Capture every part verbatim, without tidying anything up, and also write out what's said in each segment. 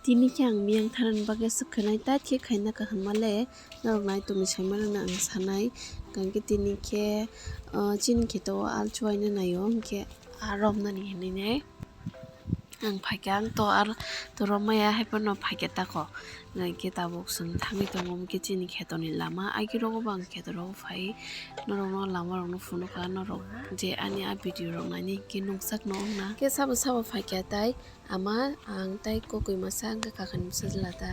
Tini khe ang miyang thanani bagwi swkhanai, tat khe khaina kaham male, norok nai tongwi sai mano ang sanai. Hwnkhe tini khe, ah, chini kheto o alchuaina naio, hwnkhe aa romnani hinwi nai. Ang phaikha, ang to ar to romaya hai phano phaikha tako. Hwnkhe tabuk chwng thangwi tongo, hwnkhe chini khetoni lama, agirok bo ang kheto rok phai, norokno lama rokno phunukha, norok je ani a video rok naini hwnkhe nukjakno wngna. Khe sabo sabo phaikha tai. Ama, ang tai kokoi masa hwnkhe kakhani bwsa jila ta.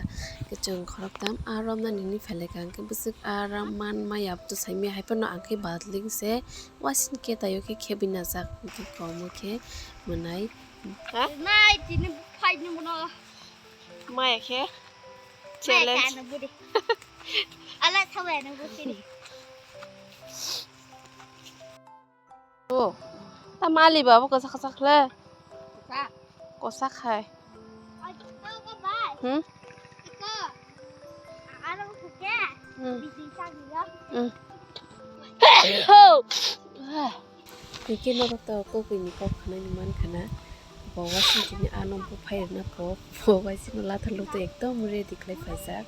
Khe chwng khoroktham aa romnani hinwi phailai kha, hwnkhe bwswk aa ram man maya bwtwi saimaya hai phano ang khe badling se wasing khe taio khe khebwi najak hwnkhe komo khe mwnai. Ha? Nai tini fight ni bono. Maya khe? Maya challenge. Khe ano budi. Ala thabai ano budi. O, ta mali ba bo kwchak kwchak le. Kwchak. Kwchak hai. Ai, iko ko bai. Hmm? Iko. Aro ko ke. Hmm. Bisi sa ni ya. Hmm. Ho. Ah. Hwnkhe norok to kokoi ni kok khwnai ni man khana. Bo wasing tini ano buphai rwna kok. Bo waising no latha lutu ekdom ready khlai phaijak.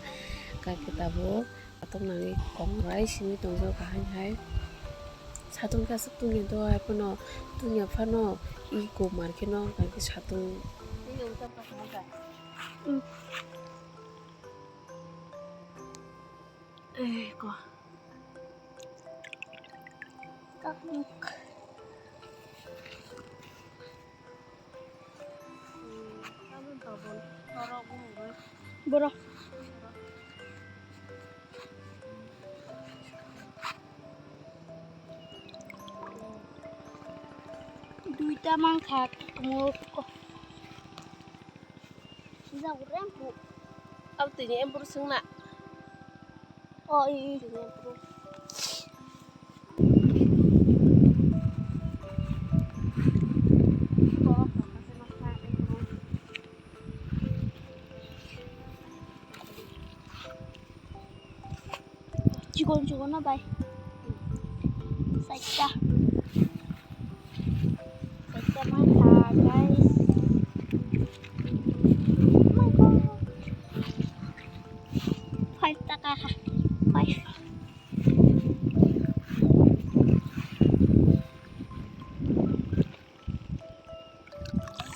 Kakhe tabuk. Atok nangwi kongrai simi tongjak kaham hai. Satung khe aswk tungya do hai phano tungya phano iko mar khe no hwnkhe satung. Eh, ko. Kakmuk. Borok. Duita mangkha, kakmuk. Sijak rem pu. Abo tini empuru sungna. Oh, i, i. Tini empuru. Chikon chikon no bai. Saita. Saita mangkha, guys. Oh my God. Five taka ha. Five.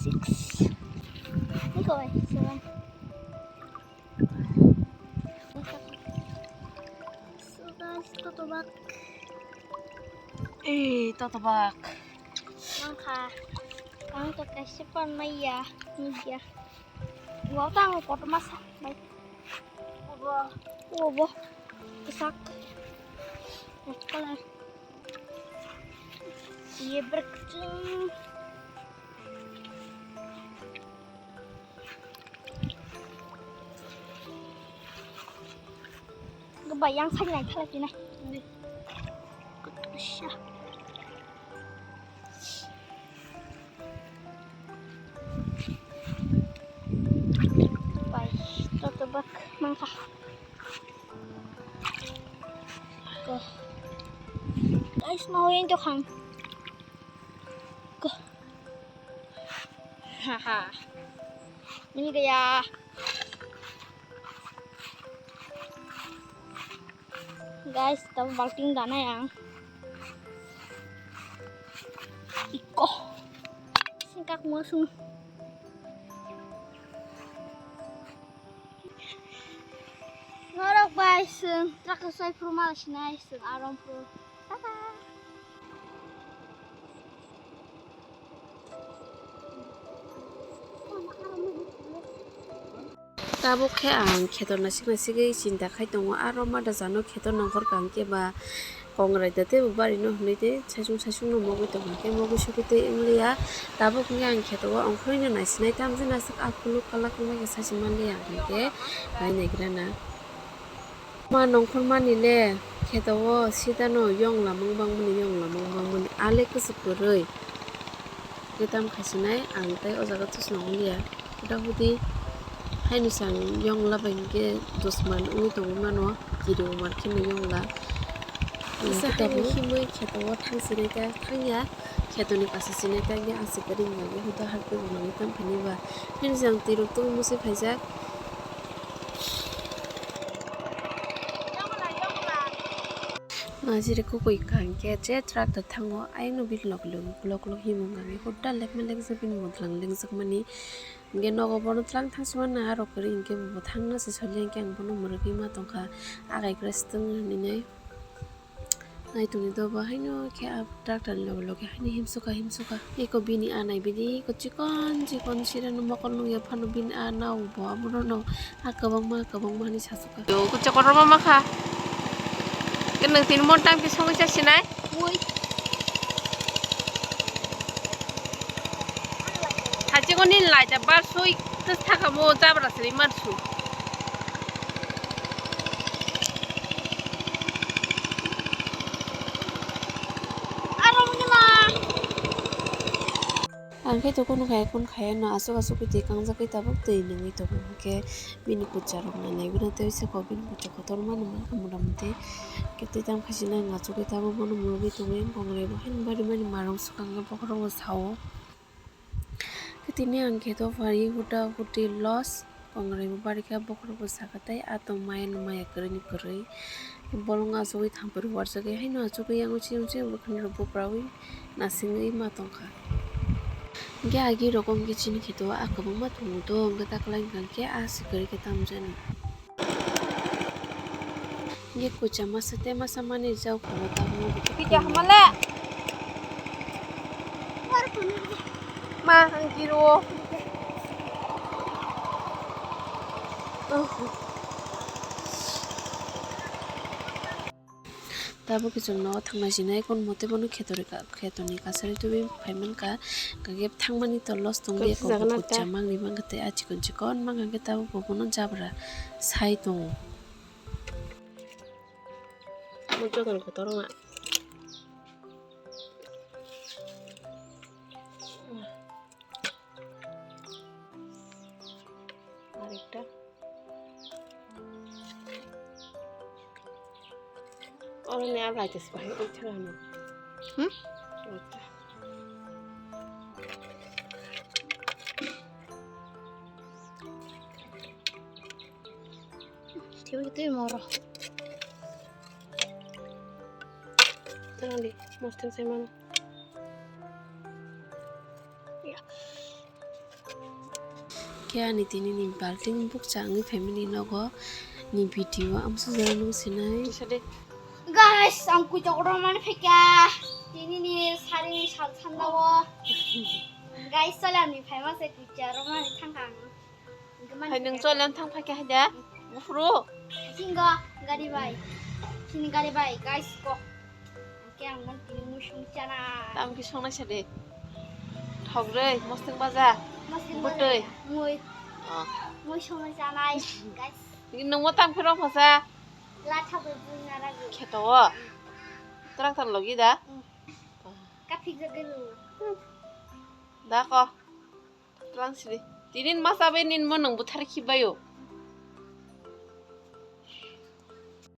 Six. Iko, seven. So guys, totobak. Eh, totobak. Mangkha. Ang to kaisa pan maya, media. Wa tang kotor masa, bai. Obo. Obo. Kesak. Color. Ye berkecing. Goba yang sagi nai thalai tinai. Ni. Kutusha. Bai, totobak mangkha. Ko. Guys, mau yang tuh kan. Ko. Haha. Ini gaya. Guys, tamo balting danai ang. Iko. Singkak mo sung. Norok bai sung, trakasai phuru mala sinai sung arom phuru. Tata. Tabuk khe ang kheto nasik nasigwi chinta khai tongo, aro mada jano kheto nongkhor kang khe ba kongrai da teibo barino hwnwi tei saichung saichung no mogwi tongkha khe mogwi sugwi tei wngliya. Tabuk hwnkhe ang kheto o ongkhorwi no naisinai, tamjani aswk aphuru kalak wngkha khe saichung manliya ang hwnkhe nai naigra na. Ma nongkhormani le kheto o sitano yong lamang bangmani, yong lamang bangmani, ale kwchwk kwrwi. Khe tam khaisinai ang tei o jaga tusno wngya. Huda hudi haino sang yong labai hinkhe dusman wngwi tongwi mano, kiri umar kheno yong la. Kisa haino himwi kheto o thangsinai ta thangya. Khetoni kasa sinai tangya aswk ring bagwi huda harpui bo nangwi tongphani ba. Hini jang tirok twi musi phaijak. Najiri kukui kaham khe je truck da thango, ayangno bini log log log log himung gami huda lekma lekjak bini motlang lengjak mani. Hingke nogo bono tlang thangsi mano, aro kwrwi hingke bo thangna se soli hingke ang bono mwrwgwi ma tongkha, agai kwrwi swtwng hinwi nai. Naitongni dobo haino khe a tractor ni loge loge haino himsokha himsokha. Eko bini a nai bini eko chikon chikon sireno mokol nukya phano bini a nao bo abono no a kwbangma kwbangma hinwi sasokha. Yo, kuchuk kotorma makha. Ke nwng tini mon tang pisongwi chasinai? Ui. Hachiko nini laita bar sui kwthakamo jabra sri mansu. Ang khe to kunu kaya kunu kaya no aswk aswk twi kangjagwi tabuk twi nungwi tongo, hwnkhe bini kwcharo nainai bini tei saka bini kwcharo kotorma nungma kha mota moti. Khe twi tamo khaisina ang achugwi tabuk bono mungwi tongwi bongrai bo haino bari bari marung swkang bokhorok bo sao. Khe tini ang khe to pari huda hudi loss. Kongrai bo barikha bokhorok bo sakha tei ato maya no maya kwrwi ni kwrwi. Bolong achugwi thampui rw uarsugwi haino achugwi yang uchi uchi bwkhani rok buprawi nasingwi ma tongkha. Hingke agi rok wngkhe chini khe to a kwbangma tongo to hingke taklai hingka khe a se kwrwi khe tamjani. Hingke kucha masa tei masa manwi jao kha o tabuk. Pika hamale. Ma ang kiro. Tabuk khe chwng nogo thangna sinai, kun mote bono khetori ka-, khetoni kasari tubui phai mankha, hwnkhe thangmani to loss tongdi, eko kucha mangni mankha tei a chikon chikon mankha, hwnkhe tabuk bo bono jabra sai tongo. Jotono kotor wngna. Arekta. Oro ni a light is bahai oi thang ano. Hmm? Light. Twi twi moro. Tangdi, mostheng sai mano. Khe ani tini ni balting bukcha wngwi phaimani nogo ni video amsajak nung sinai. Guys, ang kuchok romani phaikha. Tini ni sari sal sanda o. Guys, chole ani phaima se kucha romani thangkha ang. Hai nwng chole thang phaikha hai da? Buphuru? Singo gari bai. Sini gari bai, guys, ko. Khe ang mon tini mui song chana. Tam ki songnai sa de. Thok rei, mostheng baja. Mostheng baja. Butui. Mui. Oh. Mui songnai chanai, guys. Nungmo tam ki rok phasa. Latha bai bui nara gu. Kheto o. Tractor logi da? Hmm. Ka phik jagwi lu. Da ko. Tlang sidi. Tinin masa bai nin mo nung buthar khibayo.